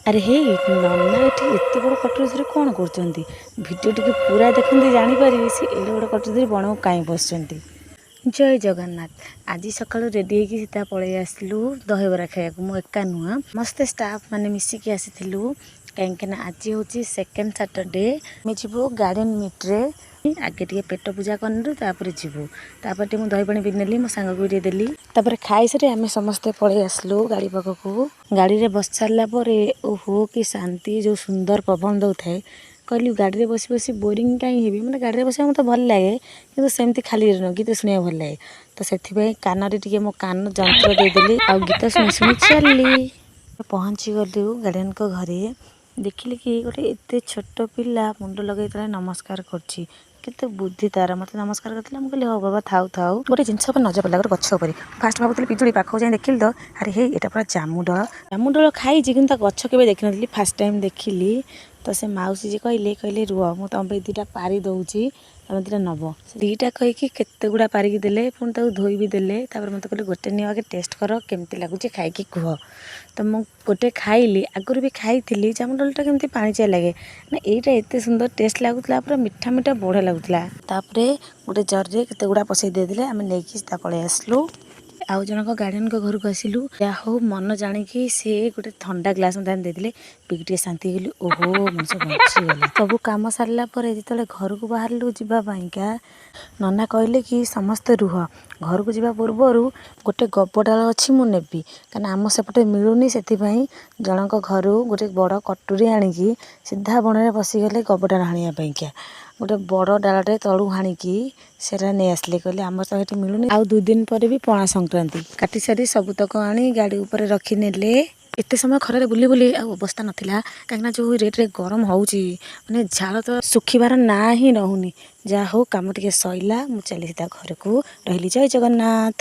ଆରେ ହେଇ, ନନା ଏଠି ଏତେ ବଡ଼ କଟୁରୀ ଧରି କ'ଣ କରୁଛନ୍ତି? ଭିଡ଼ିଓ ଟିକେ ପୁରା ଦେଖନ୍ତୁ, ଜାଣିପାରିବେ ସେ ଏଡ଼େ ବଡ଼ କଟୁରୀ ଧରି ବଣକୁ କାହିଁ ବସିଛନ୍ତି। ଜୟ ଜଗନ୍ନାଥ। ଆଜି ସକାଳୁ ରେଡ଼ି ହେଇକି ସିଧା ପଳେଇ ଆସିଲୁ ଦହିବରା ଖାଇବାକୁ। ମୁଁ ଏକା ନୁହଁ, ସମସ୍ତେ ଷ୍ଟାଫ୍ ମାନେ ମିଶିକି ଆସିଥିଲୁ, କାହିଁକିନା ଆଜି ହେଉଛି ସେକେଣ୍ଡ ସାଟରଡେ। ଆମେ ଯିବୁ ଗାର୍ଡ଼େନ୍ ମିଟ୍ରେ। ଆଗେ ଟିକେ ପେଟ ପୂଜା କରିନେଲୁ, ତାପରେ ଯିବୁ। ତାପରେ ଟିକେ ମୁଁ ଦହି ପାଣି ପିଇ ନେଲି, ମୋ ସାଙ୍ଗକୁ ବି ଟିକେ ଦେଲି। ତାପରେ ଖାଇସାରି ଆମେ ସମସ୍ତେ ପଳେଇ ଆସିଲୁ ଗାଡ଼ି ପାଖକୁ। ଗାଡ଼ିରେ ବସି ସାରିଲା ପରେ ଓହୋ କି ଶାନ୍ତି, ଯେଉଁ ସୁନ୍ଦର ପବନ ଦେଉଥାଏ। କହିଲି, ଗାଡ଼ିରେ ବସି ବସି ବୋରିଂ କାହିଁ ହେବି? ମାନେ ଗାଡ଼ିରେ ବସିବାକୁ ମୋତେ ଭଲ ଲାଗେ, କିନ୍ତୁ ସେମିତି ଖାଲି ନୁହଁ, ଗୀତ ଶୁଣିବାକୁ ଭଲ ଲାଗେ। ତ ସେଥିପାଇଁ କାନରେ ଟିକେ ମୋ କାନ ଯନ୍ତ୍ର ଦେଇଦେଲି ଆଉ ଗୀତ ଶୁଣି ଶୁଣି ଚାଲିଲି। ପହଞ୍ଚିଗଲୁ ଗାର୍ଡ଼ିଆନଙ୍କ ଘରେ। ଦେଖିଲି କି ଗୋଟେ ଏତେ ଛୋଟ ପିଲା ମୁଣ୍ଡ ଲଗେଇ ତଳେ ନମସ୍କାର କରୁଛି। କେତେ ବୁଦ୍ଧି ତାର! ମୋତେ ନମସ୍କାର କରିଥିଲା। ମୁଁ କହିଲି, ହଉ ବାବା, ଥାଉ ଥାଉ। ଗୋଟେ ଜିନିଷ ଉପରେ ନଜର ପଡ଼ିଲା, ଗୋଟେ ଗଛ ଉପରେ। ଫାଷ୍ଟ ଭାବୁଥିଲି ପିଜୁଳି। ପାଖକୁ ଯାଇ ଦେଖିଲି ତ ଆରେ ହେଇ, ଏଇଟା ପୁରା ଜାମୁଡାଳ। ଜାମୁଡାଳ ଖାଇଛି, କିନ୍ତୁ ତା ଗଛ କେବେ ଦେଖିନଥିଲି। ଫାଷ୍ଟ ଟାଇମ୍ ଦେଖିଲି। ତ ସେ ମାଉସୀ ଯିଏ କହିଲେ, ରୁହ, ମୁଁ ତମ ପାଇଁ ଦୁଇଟା ପାରି ଦେଉଛି, ତମେ ଦୁଇଟା ନେବ। ଦୁଇଟା କହିକି କେତେ ଗୁଡ଼ା ପାରିକି ଦେଲେ, ପୁଣି ତାକୁ ଧୋଇ ବି ଦେଲେ। ତାପରେ ମୋତେ କହିଲେ, ଗୋଟେ ନିଅ, ଆଗେ ଟେଷ୍ଟ କର, କେମିତି ଲାଗୁଛି ଖାଇକି କୁହ। ତ ମୁଁ ଗୋଟେ ଖାଇଲି। ଆଗରୁ ବି ଖାଇଥିଲି, ଜାମୁଡାଳଟା କେମିତି ପାଣିଚିଆ ଲାଗେ ନା, ଏଇଟା ଏତେ ସୁନ୍ଦର ଟେଷ୍ଟ ଲାଗୁଥିଲା, ପୁରା ମିଠା ମିଠା ବଢ଼ିଆ ଲାଗୁଥିଲା। ତାପରେ ଗୋଟେ ଜରିରେ କେତେ ଗୁଡ଼ା ପସେଇ ଦେଇଦେଲେ, ଆମେ ନେଇକି ସିଧା ପଳେଇ ଆସିଲୁ। ଆଉ ଜଣଙ୍କ ଗାର୍ଡ଼ିଆନଙ୍କ ଘରକୁ ଆସିଲୁ। ଯାହା ହଉ, ମନ ଜାଣିକି ସିଏ ଗୋଟେ ଥଣ୍ଡା ଗ୍ଲାସ୍ ମୋତେ ଆଣି ଦେଇଥିଲେ। ପିଇକି ଟିକେ ଶାନ୍ତି ହେଇଗଲି। ଓହୋ, ମଣିଷ ବଞ୍ଚିଗଲା। ସବୁ କାମ ସାରିଲା ପରେ ଯେତେବେଳେ ଘରକୁ ବାହାରିଲୁ ଯିବା ପାଇଁକା, ନନା କହିଲେ କି ସମସ୍ତେ ରୁହ, ଘରକୁ ଯିବା ପୂର୍ବରୁ ଗୋଟେ ଗବ ଡାଳ ଅଛି, ମୁଁ ନେବି, କାହିଁକିନା ଆମ ସେପଟେ ମିଳୁନି। ସେଥିପାଇଁ ଜଣଙ୍କ ଘରୁ ଗୋଟେ ବଡ଼ କଟୁରୀ ଆଣିକି ସିଧା ବଣରେ ପଶିଗଲେ ଗବ ଡାଳ ଆଣିବା ପାଇଁକା। ଗୋଟେ ବଡ଼ ଡାଳଟେ ତଳୁ ହାଣିକି ସେଟା ନେଇ ଆସିଲେ। କହିଲେ, ଆମର ତ ଏଠି ମିଳୁନି। ଆଉ 2 ଦିନ ପରେ ବି ପଣା ସଂକ୍ରାନ୍ତି। କାଟି ସାରି ସବୁତକ ଆଣି ଗାଡ଼ି ଉପରେ ରଖିନେଲେ। ଏତେ ସମୟ ଖରାରେ ବୁଲି ବୁଲି ଆଉ ଅବସ୍ଥା ନଥିଲା, କାହିଁକିନା ଯେଉଁ ରେଟ୍ରେ ଗରମ ହେଉଛି, ମାନେ ଝାଳ ତ ଶୁଖିବାର ନାଁ ହିଁ ରହୁନି। ଯାହା ହଉ, କାମ ଟିକେ ସଇଲା, ମୁଁ ଚାଲି ସିଧା ଘରକୁ। ରହିଲି, ଜୟ ଜଗନ୍ନାଥ।